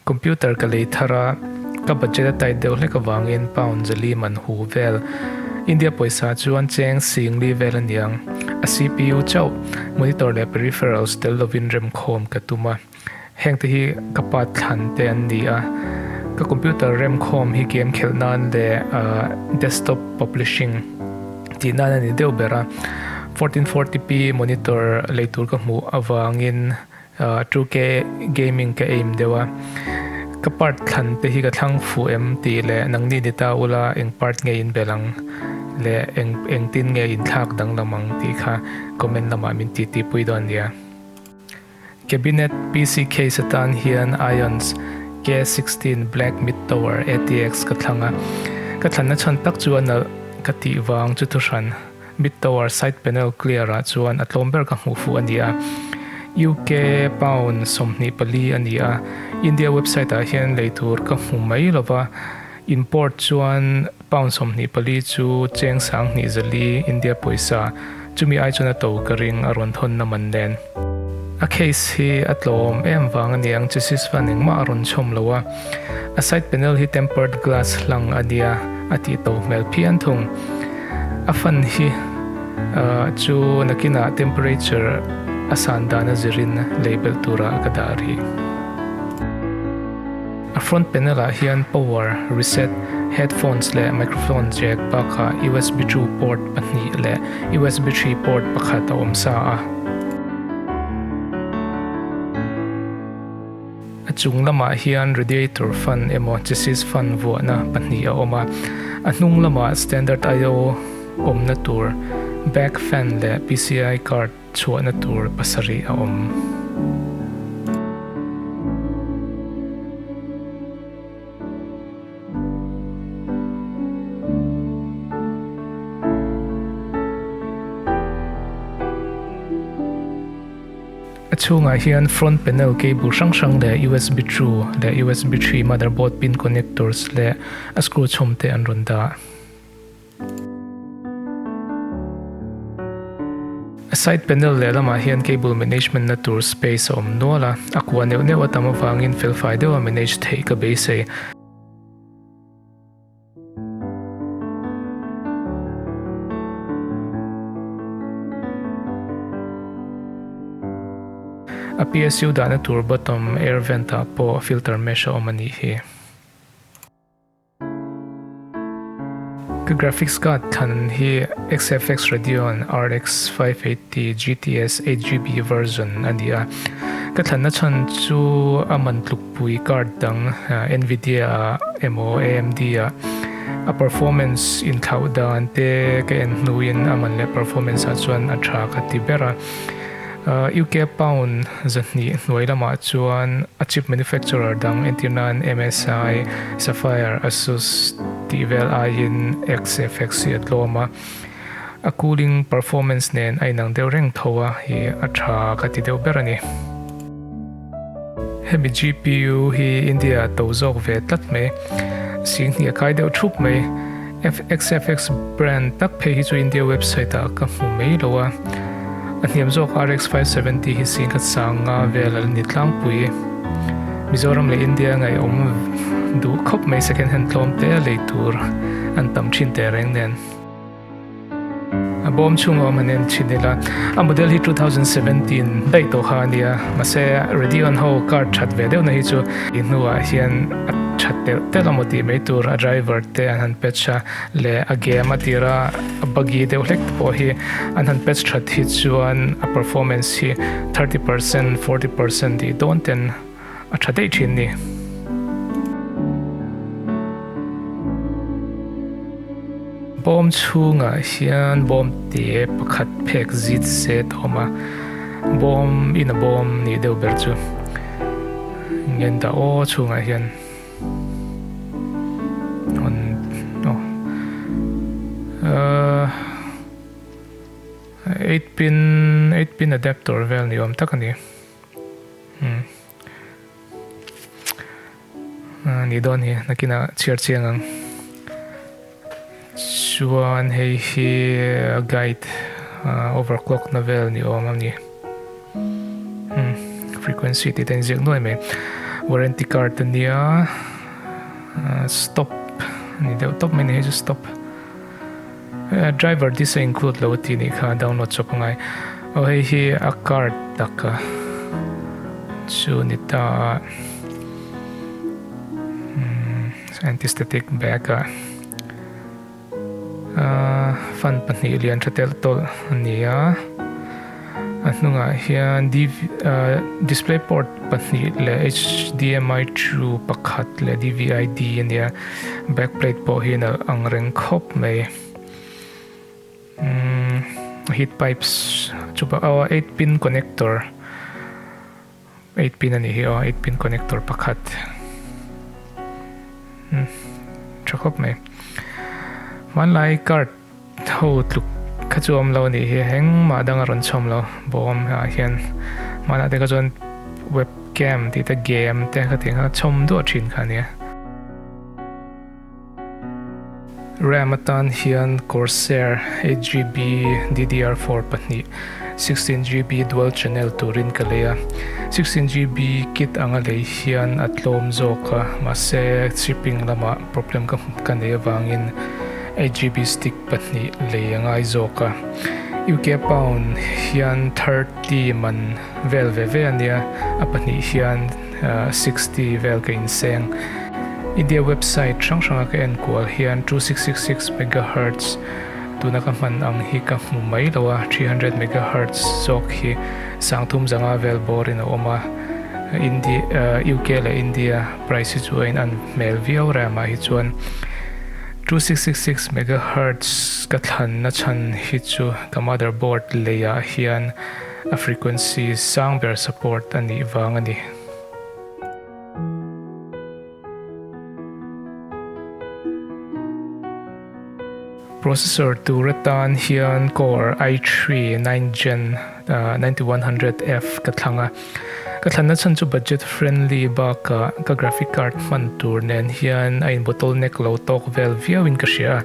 Computer ka lei thar a, ka budget a tight deuh hlek avangin pound zali man hu vel. India pawisa chuan cheng singli vel a niang. A CPU chauh, monitor leh peripherals tel lovin remkhawm ka tum a. Heng te hi ka part thlan te an ni a. Ka computer remkhawm hi game khelh nan leh desktop publishing tih nan a ni deuh ber a. 1440p monitor lei tur ka hmuh avangin 2K gaming ka aim deuh a. Ka part thlan te hi ka thlang fuh em tih leh nangni ni ta ula eng part nge in belh ang leh eng engtin nge in thlak danglam ang tih kha comment lamah min titi pui dawn nia. Cabinet PC case atan hian Ions K16 Black Mid Tower ATX ka thlang a, ka thlanna chhan tak chu a nalh ka tih vang chu thuhran Mid Tower side panel clear ah chuan a tlawm ber ka hmuh fuh a ni a, UK pound 24 a ni a, India website ah hian lei tur ka hmu mai lova, import chuan pound 24 chu cheng 2004 India pawisa Chumi ai chuan a to ka ring a rawn thawn na man nen. A case hi a tlawm em vang a niang chassis fan engmah a rawn chhawm lo a. A side panel hi tempered glass hlang a nia a tih to hmel phian thung. A fan hi chu nakinah temperature a san dan a zirin lei belh turah ka dah rih. A front panel ah hian power, reset, headphones leh microphone jack bakah usb 2 port pahnih leh usb 3 port pakhat a awm sa a. A chung lamah hian radiator fan emaw chassis fan vuahna pahnih a awm a. A hnung lamah standard I/O awmna tur back fan leh PCI card Chhuahna tur pasarih a awm. A chhungah hian front panel cable hrang hrang leh USB 2 leh USB 3 motherboard pin connectors leh a screw chhawm te an rawn dah. A side panel lehlamah hian cable management na tur space a awm nual a, a kua neuh neuh a tam avangin felfai deuha manage theih ka beisei. A PSU dahna tur bottom air vent ah pawh filter mesh a awm a nih hi. Ka graphics card thlan hi XFX Radeon RX 580 GTS 8GB version a ni a. Ka thlanna chhan chu a man tlukpui card dang Nvidia ah emaw AMD ah a performance inthlauh dan te ka en hnuin a man leh performance ah chuan a tha ka ti ber a. UK pound 200 hnuai lamah chuan a chip manufacturer dang entir nan MSI, Sapphire, Asus tih vel aiin XFX hi a tlawm a, a cooling performance nen a inang deuh reng tho a hi a tha ka ti deuh ber a ni. Hemi GPU hi India ah to zawk ve tlat mai, 2000 a kai deuh thup mai. XFX brand tak phei hi chu India website ah ka hmu mai lo a, a hniam zawk RX 570 hi singkhat sanga vel a la ni tlangpui. Mizoram leh India ngaihawm duh khawp mai second hand tlawm te a lei tur an tam thin teh reng nen. A bawm chhung a awm han en thin ila, a model hi 2017 daih tawh kha a nia, mahse Radeon ho card that ve deuhna hi chu i hnuah hian a tha telh telh a maw tih mai tur a driver te an han patch a leh a game a tira a buggy deuh hlek te pawh hi an han patch that hi chuan a performance hi 30% 40% tih dawn ten a tha daih thin ni. Bawm chhungah hian bawm te pakhat phek zit set a awm a, bawm in a bawm nih deuh ber chu ngen dah aw chhungah hian hawn aw ahh eight pin eight pin adapter vel ni awm tak a ni umm. Ni dawn hi nakinah chhiar chiang ang. Chuan hei hi guide overclock na vel ni awm a ni. Frequency tih te an ziak nuai mai. Warranty card a nia stop a ni deuh tawp mai a ni hei chu stop. Driver this a include lo a tih nih kha download chawp a ngai. Aw hei hi a card tak a chu ni ta a anti static bag a fan pahnih lian tha telh tawlh a ni a. A hnungah hian display port pahnih leh HDMI 2 pakhat leh DVI-D a nia. Back plate pawh hi nalh ang reng khawp mai. Umm heat pipes chu pawh aw 8 pin connector 8 pin a nih hi aw 8 pin connector pakhat. Umm tha khawp mai. Hmanlai card. Tho tluk kha chu awm lo a nih hi, engmah dang a rawn chhawm lo bawm ah hian hmanah te kha chuan webcam tih te game te kha tih kha chhawm duah thin kha a nia. Ram atan hian Corsair 8GB DDR4 pahnih 16GB dual channel turin ka lei a, 16GB kit anga lei hian a tlawm zawk a mahse shipping lamah problem ka nei avangin 8GB stick pahnih lei a ngai zawk a, UK pound hian 30 man vel ve ve a nia, a pahnih hian 60 vel ka inseng. India website hrang hranga ka en kual hian 2666 megahertz tuna ka hman ang hi ka hmu mai lo a, 300 megahertz zawk hi sangthum zanga vel bawrin a awm a, India UK leh India price hi chu a in an hmel viau rem ah hi chuan. 2666 megahertz ka thlanna chhan hi chu ka motherboard leiah hian a frequency sang ber support a nih vang a ni. Processor tur atan hian Core i3 9 Gen 9100F ka thlang a. Ka thlanna chhan chu budget friendly bakah ka graphic card hman tur nen hian a in bottleneck lo tawk vel viau in ka hria a.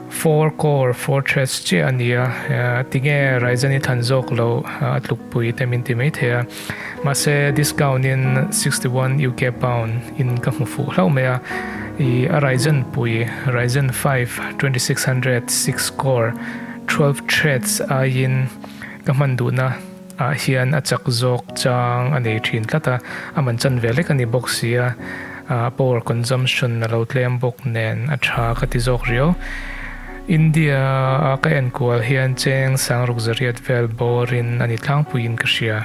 4 core 4 threads chiah a ni a, tinge Ryzen i thlan zawk loh a tlukpui te min ti mai thei a. Mahse discount in 61 UK pound in ka hmu fuh hlauh mai a. I a Ryzen pui Ryzen 5 2600 6 core 12 threads aiin ka hman duhna ah hian a chak zawk chang a nei thin tlat a, a man chan ve lek a ni bawk si a, power consumption a lo tlem bawk nen a tha ka ti zawk riau. India a ka enkual hian cheng sangruk zariat vel bawrin a ni tlangpuiin ka hria.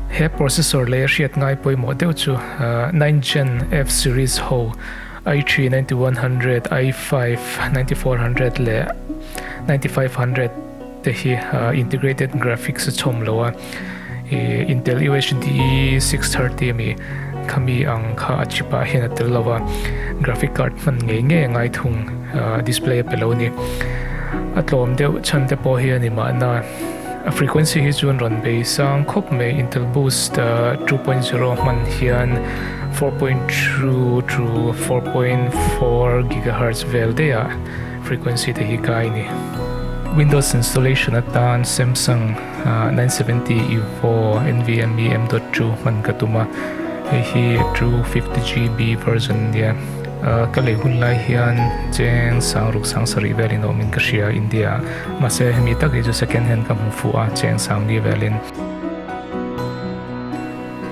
He processor lei a hriat ngai pawimawh deuh chu 9 Gen F series ho i3 9100, i5 9400 leh 9500 te hi integrated graphics a chhawm lo a, Intel UHD 630 ami khami ang kha a chip ah hian a tel lo a, graphic card hman ngei ngei a ngai thung display a pe lo a ni. A tlawm deuh chhan te pawh hi a ni mahna a frequency hi chuan rawn bei sang khawp mai Intel Boost 2.0 hman hian 4.2 to 4.4 gigahertz vel daih ah Frequency te hi kai ni. Windows installation atan Samsung 970 Evo NVMe M.2 hman ka tum a, hei hi 250GB version ania. Ka lei hun lai hian cheng sangruk sang sarih velin a awmin ka hria India ah, mahse hemi tak hi chu second hand ka hmu fuh a cheng sangli velin.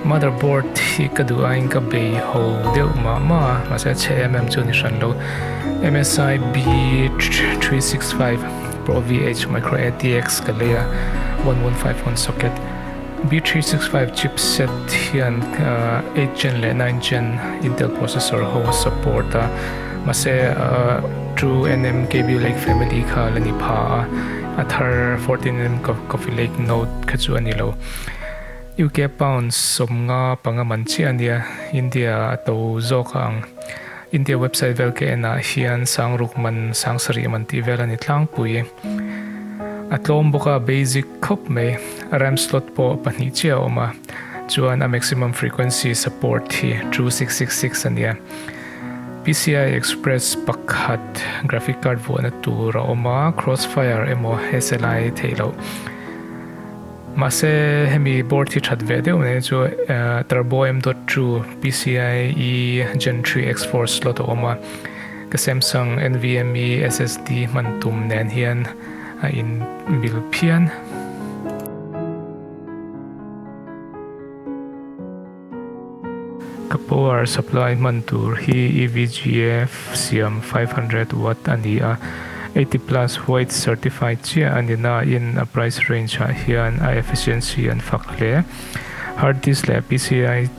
Motherboard hi ka duh aiin ka bei ho deuh mah mah a, mahse a chhe em em chu a ni hran lo. MSI B365 Pro VH Micro ATX ka lei a, 1151 socket. B365 chipset hian 8 gen leh 9 gen Intel processor ho a support a, mahse 2nm Kaby Lake family kha la ni pha a, a thar 14nm Coffee Lake Note kha chu a ni lo. UK pound 50 panga man chiah a nia, India a to zawk a ang. India website vel ka en ah hian sangruk man, sangsarih man tih vel a ni tlangpui. A tlawm bawk a, basic khawp mai. RAM slot pawh pahnih chiah a awm a, chuan a maximum frequency support hi 2666 a nia. PCI Express pakhat graphic card vuahna tur a awm a, Crossfire emaw SLI theih loh. Mahse hemi board hi that ve deuh mai chu Turbo M.2 PCIe Gen 3 X4 slot a awm a, ka Samsung NVMe SSD hman tum nen hian a in mil phian. Ka power supply hman tur hi EVGA siam 500 watt a ni a, 80 plus white certified chiah a ni nain a price range ah hian a efficiency an fak hle. Hard disk leh PCI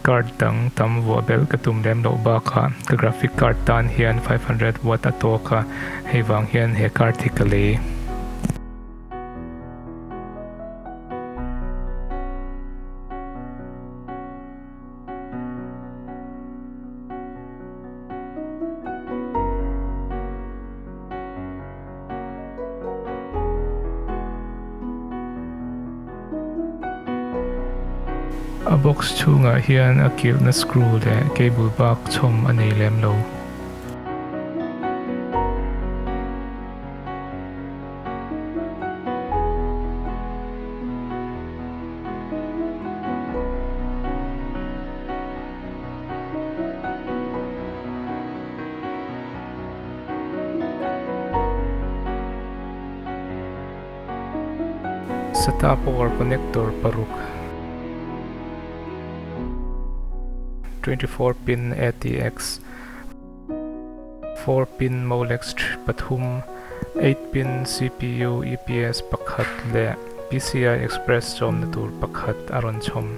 card dang tam vuah belh ka tum lem loh bakah ka graphic card tan hian 500 watt a tawk a, hei vang hian he card hi ka lei. A box chhungah hian a kilhna screw leh cable bak chhawm a nei lem lo. SATA power connector paruk 24 pin ATX 4 pin Molex pathum, 8 pin CPU EPS pakhat leh PCI Express chawmna tur pakhat a rawn chhawm.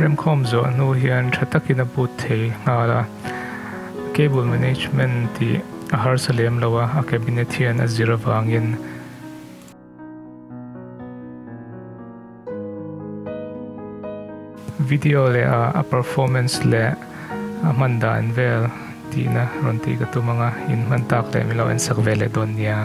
Remkhawm zawh hnu hian tha takin a boot thei nghal a, cable management tih a harsa lem lo a, a cabinet hian a zir avangin. Video leh a a performance leh a hman dan vel tihna rawn tih ka tum ang a, in hman tak leh min lo en sak ve leh dawn nia.